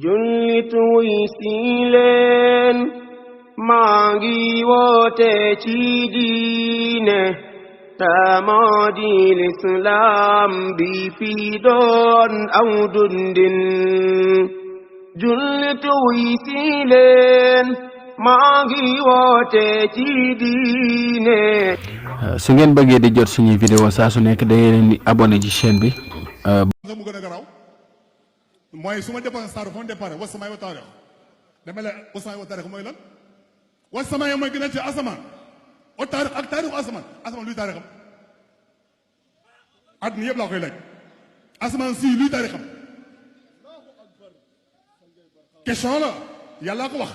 jullit wuy si leen maa ngi woote ci diine moo di lislaam bi fi doon aw dundin jullit wuy si leen maa ngi woote ci diine. su ngeen bëggee di jot suñuy vidéo saa su nekk da ngeen di abonné ci chaîne bi. nga mu gën a garaaw mooy su ma dépense saaru fa ma départ was samay wa taarix dama la was samay wa taarix mooy lan was samay mooy gën a ci asamaan wa taarix ak taarixu asamaan luy taarixam àdduna yëpp laa koy laaj asamaan si luy taarixam question la yàllaa ko wax.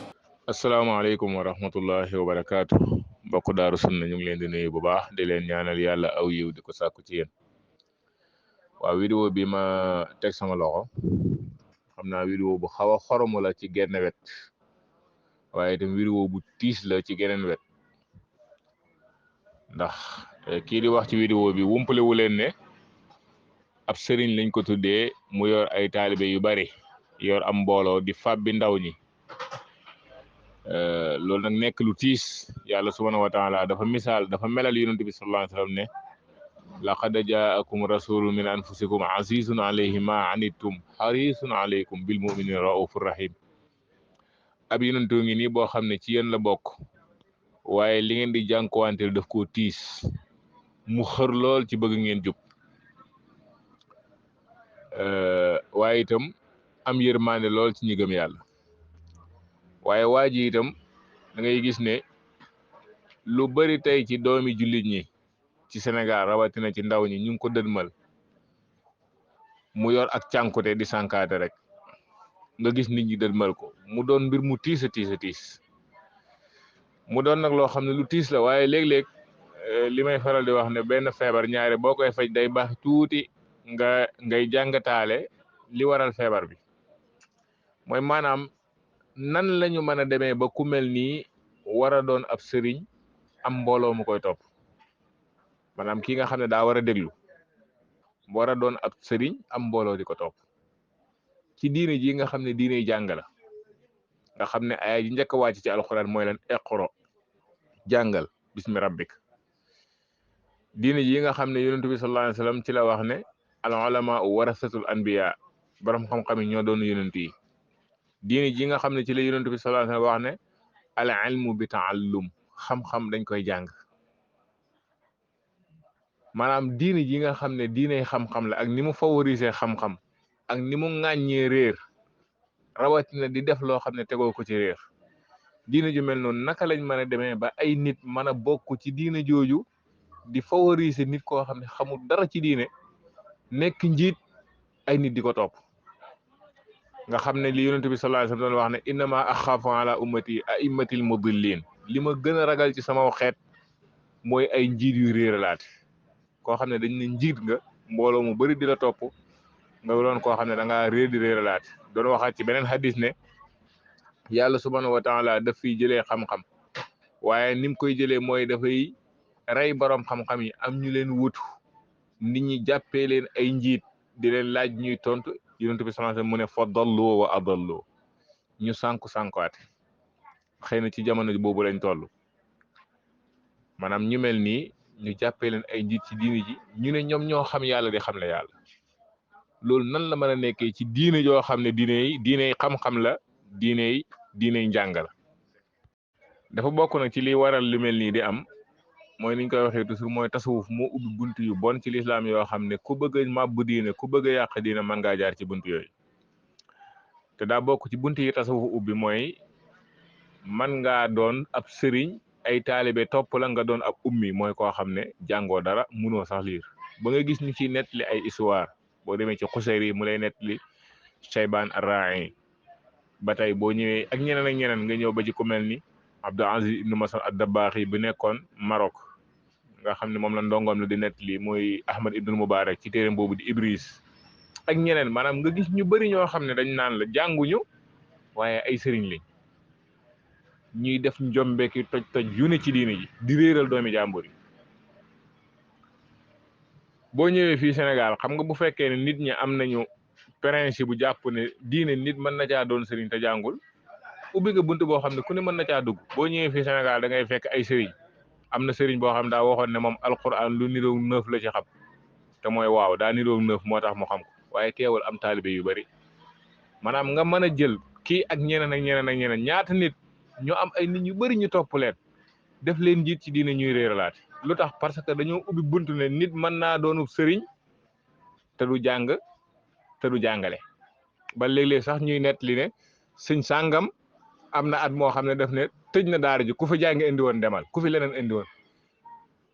asalaamaaleykum wa rahmatullahi wa barakaatu mbokk daaru sunna ñu ngi leen di nuyu bu baax di leen ñaanal yàlla aw yiw di ko sàkku ci yéen. waaw vidéo bi ma teg sama loxo xam naa vidéo bu xaw a xoromu la ci genn wet waaye itam vidéo bu tiis la ci geneen wet ndax kii di wax ci vidéo bi wumpale wu leen ne ab sëriñ lañ ko tuddee mu yor ay taalibe yu bari yor am mbooloo di fàbbi ndaw ñi loolu nag nekk lu tiis yàlla subhanahu wa taala dafa misaal dafa melal yonent bi sallallahu alayhi wa sallam ne laqad jaakum rasulun min anfusikum azizun alayhi ma anittum harisun alaykum bil muminina raufur rahim ab yonentoo ngi nii boo xam ne ci yéen la bokk waaye li ngeen di jànkuwanteel daf koo tiis mu xër lool ci bëgg ngeen jub waaye itam am yërmande lool ci ñi gëm yàlla waaye waa ji itam da ngay gis ne lu bari tey ci doomi jullit ñi ci Sénégal rawatina ci ndaw ñi ñu ngi ko dëdmal mu yor ak cànkute di sànkaate rek nga gis nit ñi dëdmal ko mu doon mbir mu tiis a tiis mu doon nag loo xam ne lu tiis la waaye léeg-léeg li may faral di wax ne benn feebar ñaare boo koy faj day baax tuuti ngay jàngataale li waral feebar bi mooy maanaam nan lañu mën a demee ba ku mel nii war a doon ab sëriñ am mbooloo mu koy topp maanaam kii nga xam ne daa war a déglu war a doon ab sëriñ am mbooloo di ko topp ci diine ji nga xam ne diine jàng la nga xam ne ay ji njëkk a wàcc ci alxuraan mooy lan iqra jàngal bismi rabbik diine ji nga xam ne yonent bi sallallahu alayhi wasallam ci la wax ne al ulama warasatul anbiya borom xam-xam yi ñoo doon yonent yi diine ji nga xam ne ci la yonent bi sallallahu alayhi wasallam wax ne al ilmu bi taallum xam-xam dañ koy jàng maanaam diine ji nga xam ne diine xam-xam la ak ni mu favoriser xam-xam ak ni mu ŋàññee réer rawatina di def loo xam ne tegoo ko ci réer diine ju mel noonu naka lañ mën a demee ba ay nit mën a bokk ci diine jooju di favoriser nit koo xam ne xamul dara ci diine nekk njiit ay nit di ko topp nga xam ne li yonent bi sallallahu alayhi wasallam doon wax ne innama axaafu ala ummati aimmatil mudillin li ma gën a ragal ci sama xeet mooy ay njiit yu réeralaate koo xam ne dañ ne njiit nga mbooloo mu bari di la topp nga doon koo xam ne da ngaa réer di réeralaate doon waxaat ci beneen hadis ne yàlla subhanahu wa taala daf fiy jëlee xam-xam waaye ni mu koy jëlee mooy dafay rey borom xam-xam yi am ñu leen wutu nit ñi jàppee leen ay njiit di leen laaj ñuy tontu yonent bi sallallahu alayhi wasallam mu ne fa dallu wa adallu ñu sànkuwaate xëy na ci jamono boobu lañ toll maanaam ñu mel nii ñu jàppee leen ay njiit ci diine ji ñu ne ñoom ñoo xam yàlla di xam le yàlla loolu nan la mën a nekkee ci diine joo xam ne diine xam-xam la diine njàng la dafa bokk nag ci li waral lu mel nii di am mooy niñ koy waxee toujours mooy tasawuf moo ubbi bunt yu bon ci lislaam yoo xam ne ku bëgg a màbb diine ku bëgg a yàq diine mën ngaa jaar ci bunt yooyu te daa bokk ci bunt yi tasawuf ubbi mooy man ngaa doon ab sëriñ ay taalibe topp la nga doon ab ummi mooy koo xam ne jàngoo dara munoo sax liir ba nga gis ñu ciy nettali ay histoire boo demee ci Xusayri mu lay nettali Shaybaan ar-Ra'i ba tey boo ñëwee ak ñeneen nga ñëw ba ci ku mel ni Abdul Aziz ibnu Mas'ud ad-Dabbaaxi bi nekkoon Maroc nga xam ne moom la ndongoom la di nettali mooy Ahmad ibnul Mubarak ci téereem boobu di Ibris ak ñeneen maanaam nga gis ñu bari ñoo xam ne dañ naan la jànguñu waaye ay sëriñ lañ ñuy def njombeeki toj yu ne ci diine ji di réeral doomi jàmbur yi boo ñëwee fii Sénégal xam nga bu fekkee ne nit ñi am nañu principe bu jàpp ne diine nit mën na caa doon sëriñ te jàngul ubbi nga bunt boo xam ne ku ne mën na caa dugg. boo ñëwee fii Sénégal da ngay fekk ay sëriñ am na sëriñ boo xam daa waxoon ne moom alquran lu niroog 9 la ci xam te mooy waaw daa niroog 9 moo tax mu xam ko waaye teewul am taalibe yu bari maanaam nga mën a jël kii ak ñeneen ak ñeneen ak ñeneen ñaata nit ñu am ay nit ñu bari ñu topp leen def leen njiit ci diine ñuy réeralaate lu tax parce que dañoo ubbi buntu ne nit mën naa doonub sëriñ te du jàng te du jàngale ba léeg-léeg sax ñuy nettali ne sëñ sàngam am na at moo xam ne daf ne tëj na daara ji ku fi jàng indi woon demal ku fi leneen indi woon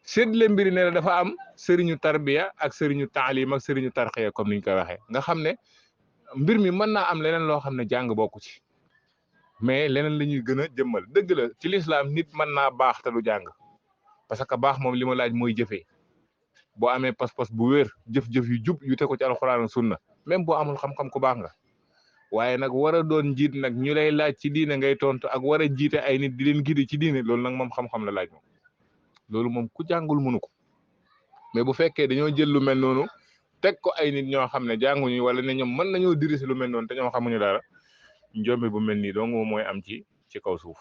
séddale mbiri ne dafa am sëriñu tarbiya ak sëriñu taalim ak sëriñu tarxiya comme niñ koy waxee nga xam ne mbir mi mën naa am leneen loo xam ne jàng bokku ci mais leneen la ñuy gën a jëmmal dëgg la ci lislaam nit mën naa baax te du jàng parce que baax moom li ma laaj mooy jëfee boo amee pas-pas bu wér jëf-jëf yu jub yu te ko ci alxuraan sunna même boo amul xam-xam ku baax nga waaye nag war a doon njiit nag ñu lay laaj ci diine ngay tontu ak war a jiite ay nit di leen gidi ci diine loolu nag moom xam-xam la laaj moom loolu moom ku jàngul mënu ko mais bu fekkee dañoo jël lu mel noonu teg ko ay nit ñoo xam ne jànguñu wala ne ñoom mën nañoo dirisi lu mel noonu te ñoom xamuñu dara njombe bu mel nii dong moom mooy am ci kaw suuf.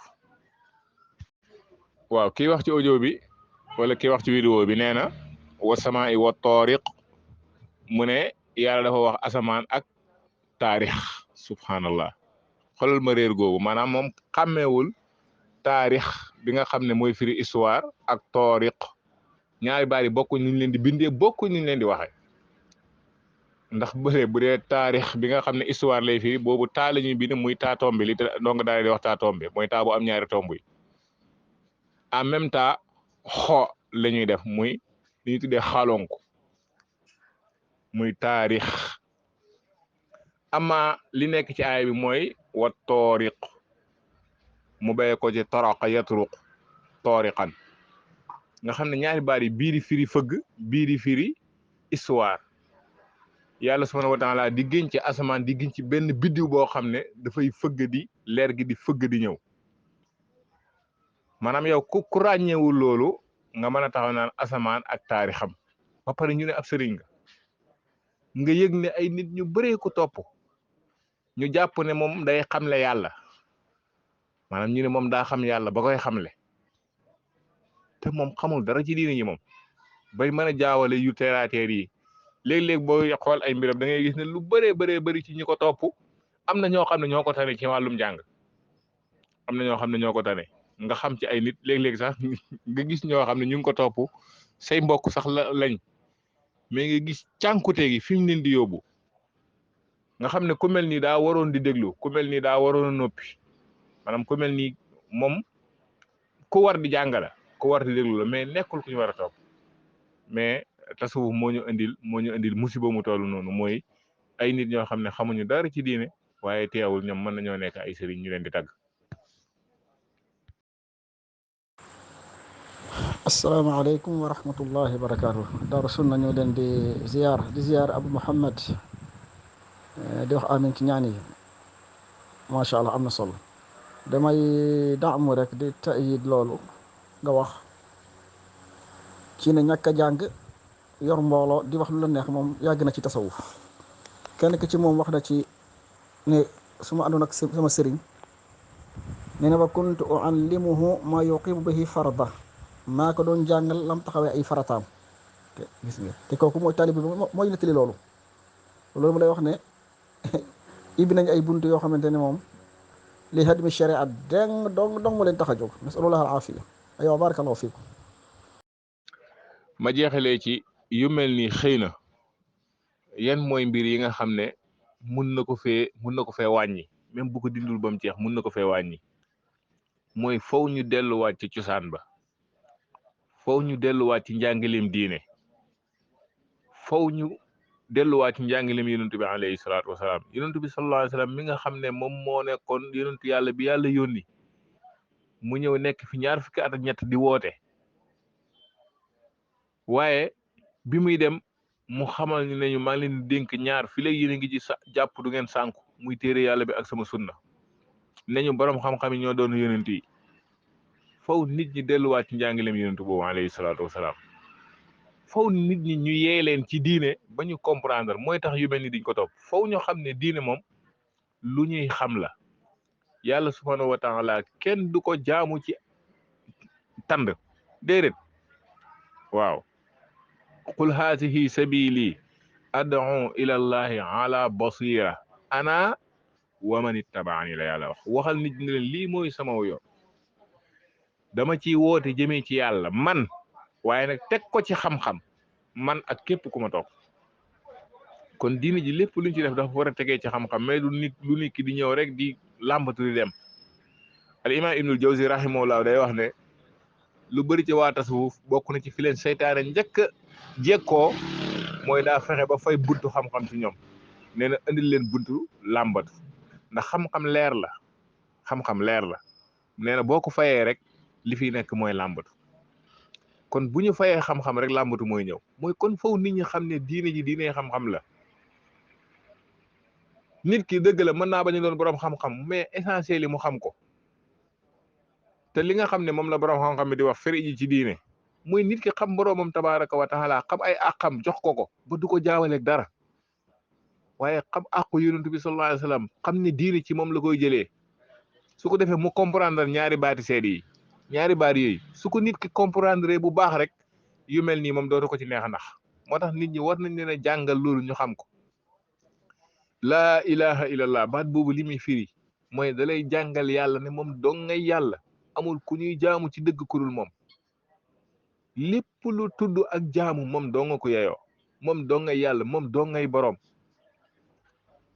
waaw kii wax ci audio bi wala kii wax ci vidéo bi nee na wa samaa i wa taariq mu ne yàlla dafa wax asamaan ak taarix subhanallah xoolal ma réer googu maanaam moom xàmmeewul taarix bi nga xam ne mooy firi histoire ak taariq ñaari baat yi bokkuñ ñu leen di bindee bokkuñ ñu leen di waxee ndax bëre bu dee taarix bi nga xam ne histoire lay firi boobu taa la ñuy bind muy taa tombe li ndongo daal di wax taa tombe mooy taa bu am ñaari tomb yi en même temps xo la ñuy def muy li ñuy tuddee xalonk muy taarix ama li nekk ci aay bi mooy wa tooriq mu béye ko ci toroqa yatruq tooriqan nga xam ne ñaari baat yi bii di firi fëgg bii di firi histoire yàlla subhanahu wa taala di gën ci asamaan di gën ci benn biddiw boo xam ne dafay fëgg di leer gi di fëgg di ñëw maanaam yow ku ràññeewul loolu nga mën a taxaw naan asamaan ak taarixam ba pare ñu ne ab sëriñ nga yëg ne ay nit ñu bëree ko topp ñu jàpp ne moom day xamle yàlla maanaam ñu ne moom daa xam yàlla ba koy xamle te moom xamul dara ci diine ñi moom bay mën a jaawale yu teraateer yi léeg-léeg boo xool ay mbiram da ngay gis ne lu bëree bëri ci ñi ko topp am na ñoo xam ne ñoo ko tane ci wàllum jàng am na ñoo xam ne ñoo ko tane nga xam ci ay nit léeg-léeg sax nga gis ñoo xam ne ñu ngi ko topp say mbokk sax lañ mais nga gis cànkute gi fi mu leen di yóbbu nga xam ne ku mel ni daa waroon di déglu ku mel ni daa waroon a noppi maanaam ku mel ni moom ku war di jàngala ku war di déglu la mais nekkul ku ñu war a topp mais tasawuf moo ñu indil musiba mu toll noonu mooy ay nit ñoo xam ne xamuñu dara ci diine waaye teewul ñoom mën nañoo nekk ay sëriñ ñu leen di tagg. asalaamaaleykum wa rahmatullahi wa barakaatu. Daaru Sunna ñoo leen di ziar Abu Muhammad di wax amin ci ñaan yi macha allah am na solo damay daamu rek di tayid loolu nga wax ci ne ñàkk a jàng yor mbooloo di wax lu la neex moom yàgg na ci tasawuf kenn ki ci moom wax na ci ne su ma àndoon ak sama sëriñ nee na wa kuntu uallimuhu ma yuqimu bihi farda maa ko doon jàngal lam taxawee ay farataam te gis nga te kooku mooy taalib bi mooy nettali loolu mu lay wax ne ibbi nañ ay bunt yoo xamante ne moom li hadmi sharia dong mu leen tax a jóg nasalullah al afiya aywa barakallahu fiikum ma jeexalee ci yu mel ni xëy na yan mooy mbir yi nga xam ne mun na ko fee wàññi même bu ko dindul ba mu jeex mun na ko fee wàññi mooy faw ñu delluwaat ci cosaan ba faw ñu delluwaat ci njàngaleem diine faw ñu delluwaat ci njàngaleem yonent bi alayhi salaatu wasalaam yonent bi sallallahu alayhi wasallam mi nga xam ne moom moo nekkoon yonent yàlla bi yàlla yónni mu ñëw nekk fi ñaar fukki at ak ñett di woote waaye bi muy dem mu xamal ñu ne ñu maa ngi leen di dénk ñaar fi lay yéen a ngi ci jàpp du ngeen sànku muy téere yàlla bi ak sama sunna ne ñu borom xam-xam yi ñoo doon yonent yi faw nit ñi delluwaat ci njàngaleem yonent boobu alayhi salaatu wasalaam faw nit ñi ñu yee leen ci diine ba ñu comprendre mooy tax yu mel ni diñ ko topp faw ñu xam ne diine moom lu ñuy xam la yàlla subhanahu wa taala kenn du ko jaamu ci tand déedéet waaw qul haadihi sabili ad'u ila allahi ala basira ana wa man ittabaani la yàlla wax waxal nit ñi leen lii mooy sama yoon dama ciy woote jëmee ci yàlla man waaye nag teg ko ci xam-xam man ak képp ku ma topp kon diine ji lépp luñ ci def dafa war a tegee ci xam-xam mais du nit lu nit ki di ñëw rek di làmbatu di dem al imam ibnul jawzi rahimahullah day wax ne lu bëri ci waa tasawuf bokk na ci fi leen seytaane njëkk a jekkoo mooy daa fexe ba fay buntu xam-xam ci ñoom nee na indil leen buntu làmbatu ndax xam-xam leer la xam-xam leer la nee na boo ko fayee rek li fi nekk mooy làmbatu kon bu ñu fayee xam-xam rek làmbatu mooy ñëw mooy kon faw nit ñi xam ne diine ji diine xam-xam la nit ki dëgg la mën naa bañ a doon borom xam-xam mais essentiel yi mu xam ko te li nga xam ne moom la borom xam-xam bi di wax firi ji ci diine muy nit ki xam boromam tabaraka wa taala xam ay àqam jox ko ko ba du ko jaawaleeg dara waaye xam àqu yonent bi sallallahu alayhi wa sallam xam ne diine ci moom la koy jëlee su ko defee mu comprendre ñaari baati seede yi ñaari baat yooyu su ko nit ki comprendre bu baax rek yu mel nii moom dootu ko ci neex a nax moo tax nit ñi war nañ leen a jàngal loolu ñu xam ko laa ilaha illallah baat boobu li muy firi mooy da lay jàngal yàlla ne moom dong ngay yàlla amul ku ñuy jaamu ci dëgg kurul moom lépp lu tudd ak jaamu moom dong nga ko yeyoo moom dong ngay yàlla moom dong ngay boroom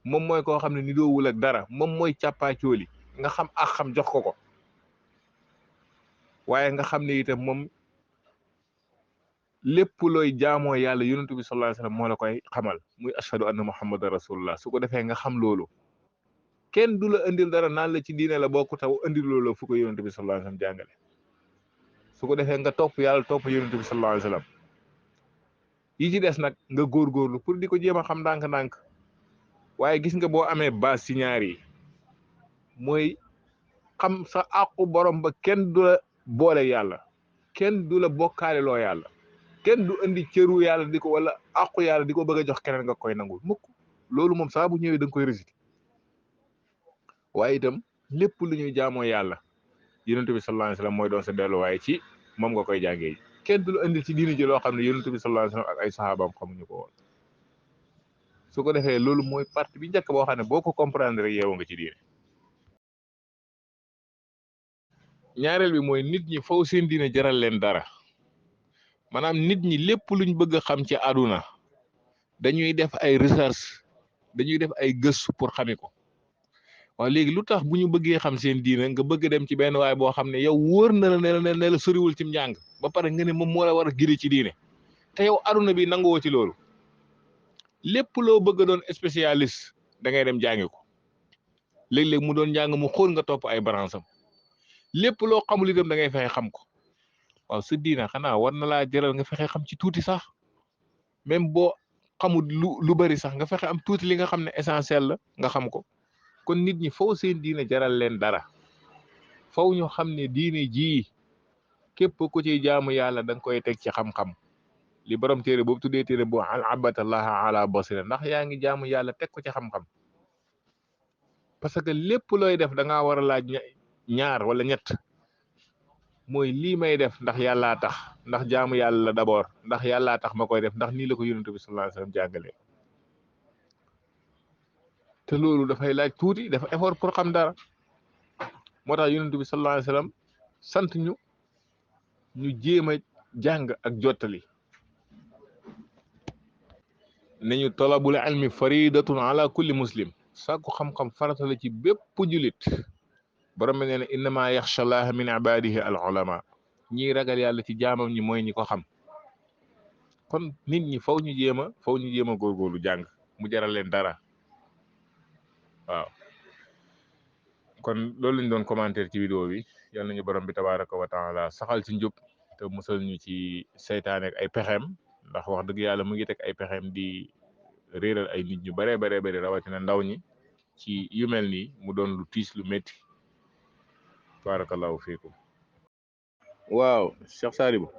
moom mooy koo xam ne ni doowul ak dara moom mooy càppaacooli nga xam ak xam jox ko ko waaye nga xam ne itam moom lépp looy jaamoo yàlla yonentu bi sallallahu alayhi wasallam moo la koy xamal muy ashhadu anna muhammadan rasulullah su ko defee nga xam loolu kenn du la indil dara naan la ci diine la bokk taw indil loolu fu ko yonentu bi sallallahu alayhi wasallam jàngale su ko defee nga topp yàlla topp yonentu bi sallallahu alayhi wasallam yi ci des nag nga góorgóorlu pour di ko jéem a xam ndànk-ndànk waaye gis nga boo amee base ci ñaar yi mooy xam sa àqu borom ba kenn du la boole yàlla kenn du la bokkaale loo yàlla kenn du indi cëru yàlla di ko wala àqu yàlla di ko bëgg a jox keneen nga koy nangul mukk loolu moom saa bu ñëwee da nga koy réciter waaye itam lépp lu ñuy jaamoo yàlla yonent bi sallallahu alayhi wasallam mooy doon sa delluwaay ci moom nga koy jàngee kenn du la indi ci diini ji loo xam ne yonent bi sallallahu alayhi wasallam ak ay saxaabaam xamuñu ko woon su ko defee loolu mooy partie bi njëkk boo xam ne boo ko comprendre rek yeewu nga ci diine ñaareel bi mooy nit ñi faw seen diine jaral leen dara maanaam nit ñi lépp luñ bëgg a xam ci àdduna dañuy def ay recherche dañuy def ay gëstu pour xami ko waaw léegi lu tax bu ñu bëggee xam seen diine nga bëgg dem ci benn waay boo xam ne yow wóor na la ne la soriwul ci njàng ba pare nga ne moom moo la war a giri ci diine te yow àdduna bi nanguwoo ci loolu lépp loo bëgg a doon spécialiste da ngay dem jàngi ko léeg-léeg mu doon njàng mu xóot nga topp ay branche am lépp loo xamul itam da ngay fexe xam ko waaw sa diina xanaa war na laa jëral nga fexe xam ci tuuti sax même boo xamul lu bari sax nga fexe am tuuti li nga xam ne essentiel la nga xam ko kon nit ñi faw seen diine jaral leen dara faw ñu xam ne diine jii képp ku ci jaamu yàlla da nga koy teg ci xam-xam li borom téere boobu tuddee téere boo al abatallaha ala basira ndax yaa ngi jaamu yàlla teg ko ci xam-xam parce que lépp looy def da ngaa war a laaj ñaar wala ñett mooy lii may def ndax yàllaa tax ndax jaamu yàlla la d'abord ndax yàllaa tax ma koy def ndax nii la ko yonent bi sallallahu alayhi wasallam jàngalee te loolu dafay laaj tuuti dafa effort pour xam dara moo tax yonent bi sallallahu alayhi wasallam sant ñu jéem a jàng ak jottali ne ñu talabul ilmi faridatun ala kulli muslim sàkku xam-xam farata la ci bépp julit borom bi nee na innama yaxsha allaha min ibadihi al ulama ñiy ragal yàlla ci jaamam ñi mooy ñi ko xam kon nit ñi faw ñu jéem a góorgóorlu jàng mu jaral leen dara waaw kon loolu lañ doon commentaire ci vidéo bi yal nañu borom bi tabaraka wa taala saxal ci njub te musal ñu ci seytaane ak ay pexeem ndax wax dëgg yàlla mu ngi teg ay pexeem di réeral ay nit ñu bare rawatina ndaw ñi ci yu mel nii mu doon lu tiis lu métti barakallahu fiikum waaw Cheikh Sadibou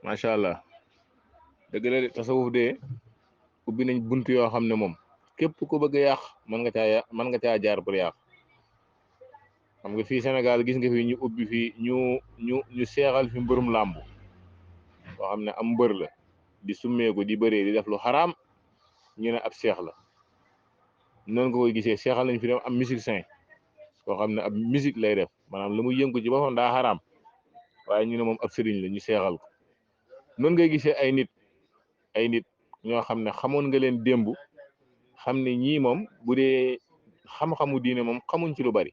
macha allah dëgg la de tasawuf de ubbi nañ bunt yoo xam ne moom képp ku bëgg a yàq mën nga caa jaar pour yàq. xam nga fii Sénégal gis nga fi ñu ubbi fii ñu seexal fi mbërum làmb boo xam ne am mbër la di summeeku di bëree di def lu xaraam ñu ne ab seex la noonu nga koy gisee seexal nañ fi dem am musicien boo xam ne ab musique lay def maanaam la muy yëngu ci boppam daa xaraam waaye ñu ne moom ab sëriñ la ñu seexal ko. noonu ngay gisee ay nit ñoo xam ne xamoon nga leen démb xam ne ñii moom bu dee xam-xamu diine moom xamuñ ci lu bari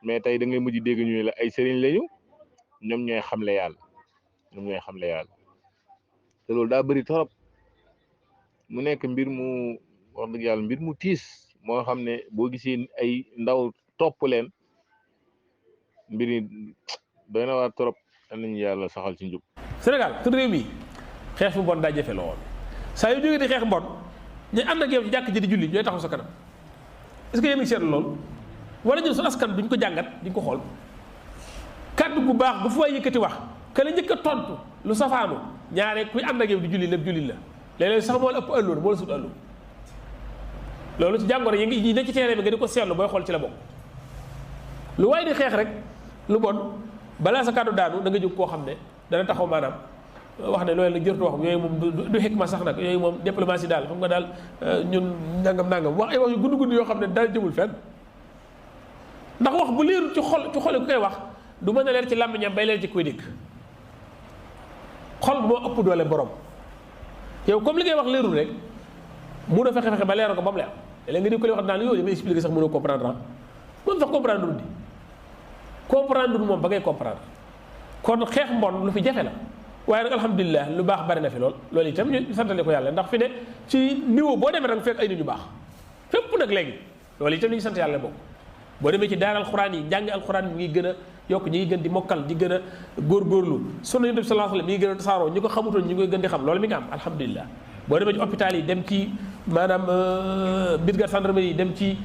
mais tey da ngay mujj dégg ñu la ay sëriñ lañu ñoom ñooy xamle yàlla te loolu daa bëri torop mu nekk mbir mu wax dëgg yàlla mbir mu tiis moo xam ne boo gisee ay ndaw topp leen mbir yi doy na waar torop am nañu yàlla saxal ci njub. Sénégal te réew mi xeex fu bon daa jafe lool saa yu jógee di xeex mbon ñu ànd ak yow ci jàkk ji di julli ñooy taxaw sa kanam est-ce que yéen a ngi seetlu loolu wala ñun suñu askan duñ ko jàngat duñ ko xool kàddu gu baax bu fa yëkkati wax ka la njëkk a tontu lu safaanu ñaare kuy ànd ak yow di julli lépp julli la léeg-léeg sax moo la ëpp ëlloon moo la sut ëlloon loolu ci jàngoro yi ne ci terrain bi nga di ko seetlu booy xool ci la bokk lu waay di xeex rek lu bon balaa sa kàddu daanu da nga jóg koo xam ne dana taxaw maanaam wax ne loolu nag jërtu wax yooyu moom du xikma sax nag yooyu moom diplomatie daal xam nga daal ñun nangam wax ay wax yu gudd yu yoo xam ne daal jëmul fenn ndax wax bu leerul ci xole ku koy wax du mën a leer ci làmmiñam bay leer ci koy dégg xol moo ëpp doole borom yow comme li ngay wax leerul rek mun a fexe ba leeral ko ba mu leer léegi nga di ko li wax naan yow li may expliquer sax mënoo comprendre moom sax comprendre du di comprendre du moom ba ngay comprendre kon xeex mbon lu fi jafe la waaye nag alhamdulilah lu baax bari na fi loolu itam ñu santale ko yàlla ndax fi ne ci niveau boo demee rek fekk ay nit ñu baax fépp nag léegi loolu itam li ñu sant yàlla bokk boo demee ci daara alxuraan yi jàngi alxuraan mi ngi gën a yokk ñi ngi gën di mokkal di gën a góorgóorlu sunna Yonent bi sallallahu alayhi wasallam mi ngi gën a tasaaroo ñi ko xamutoon ñi ngi koy gën di xam loolu mi ngi am alhamdulilah boo demee ci hôpital yi dem ci maanaam brigade gendarmerie yi dem ci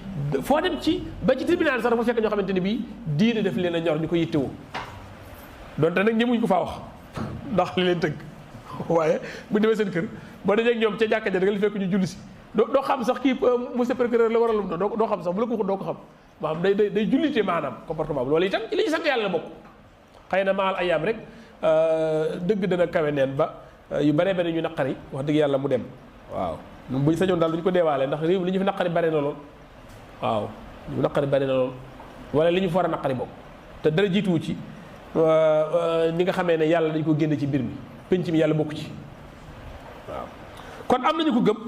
foo dem ci ba ci tribunal sax dafa fekk ñoo xamante ne bii diine def leen a ñor ñu ko yittewoo donte nag ñemuñ ko faa wax ndax li leen tëgg waaye bu demee seen kër boo dajee ak ñoom ca jàkka ja da nga fekk ñu julli si doo xam sax kii monsieur procureur la waral doo xam sax bu la ko waxul doo ko xam maanaam day jullite maanaam comportement bi loolu itam ci li ñu sant yàlla la bokk xëy na maal ayaam rek dëgg dana kawe neen ba yu bare bare ñu naqari wax dëgg yàlla mu dem waaw ñun buñ sañoon daal duñ ko deewaale ndax réew li ñu fi naqari bare na lool waaw ñu naqari bare na lool wala li ñu fa war a naqari bokk te dara jiituwu ci ni nga xamee ne yàlla dañ ko génne ci mbir mi penc mi yàlla bokku ci waaw kon am nañu ko gëm